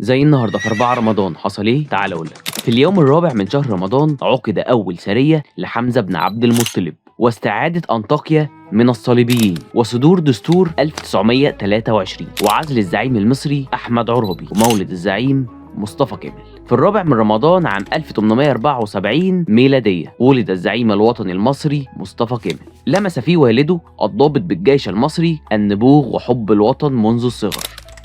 زي النهارده في 4 رمضان حصل ايه؟ تعال اقول لك. في اليوم الرابع من شهر رمضان عقد اول سرية لحمزة بن عبد المطلب واستعادة أنطاكيا من الصليبيين، وصدور دستور 1923، وعزل الزعيم المصري أحمد عرابي، ومولد الزعيم مصطفى كامل. في الرابع من رمضان عام 1874 ميلادية ولد الزعيم الوطني المصري مصطفى كامل. لمس فيه والده الضابط بالجيش المصري النبوغ وحب الوطن منذ الصغر.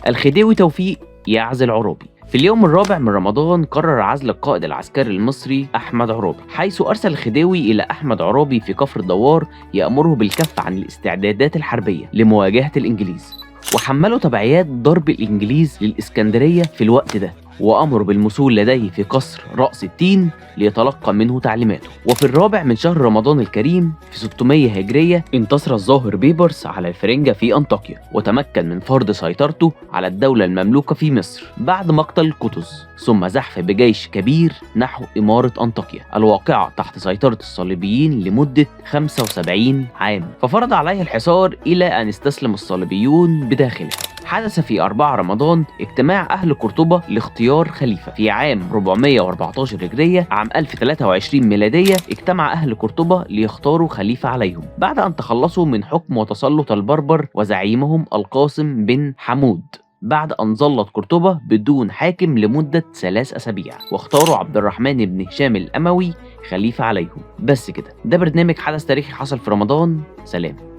الخديوي توفيق يعزل عرابي. في اليوم الرابع من رمضان قرر عزل القائد العسكري المصري أحمد عرابي، حيث أرسل الخديوي إلى أحمد عرابي في كفر الدوار يأمره بالكف عن الاستعدادات الحربية لمواجهة الإنجليز، وحمله تبعيات ضرب الإنجليز للإسكندرية في الوقت ده، وأمره بالمثول لديه في قصر رأس التين ليتلقى منه تعليماته. وفي الرابع من شهر رمضان الكريم في 600 هجرية انتصر الظاهر بيبرس على الفرنجة في أنطاكيا، وتمكن من فرض سيطرته على الدولة المملوكة في مصر بعد مقتل قطز، ثم زحف بجيش كبير نحو إمارة أنطاكيا الواقعة تحت سيطرة الصليبيين لمدة 75 عام، ففرض عليها الحصار إلى أن استسلم الصليبيون بداخلها. حدث في 4 رمضان اجتماع أهل قرطبة لاختيار خليفة. في عام 414 هجرية عام 1023 ميلادية اجتمع أهل قرطبة ليختاروا خليفة عليهم بعد أن تخلصوا من حكم وتسلط البربر وزعيمهم القاسم بن حمود، بعد أن ظلت قرطبة بدون حاكم لمدة 3 أسابيع، واختاروا عبد الرحمن بن هشام الأموي خليفة عليهم. بس كده، ده برنامج حدث تاريخي حصل في رمضان. سلام.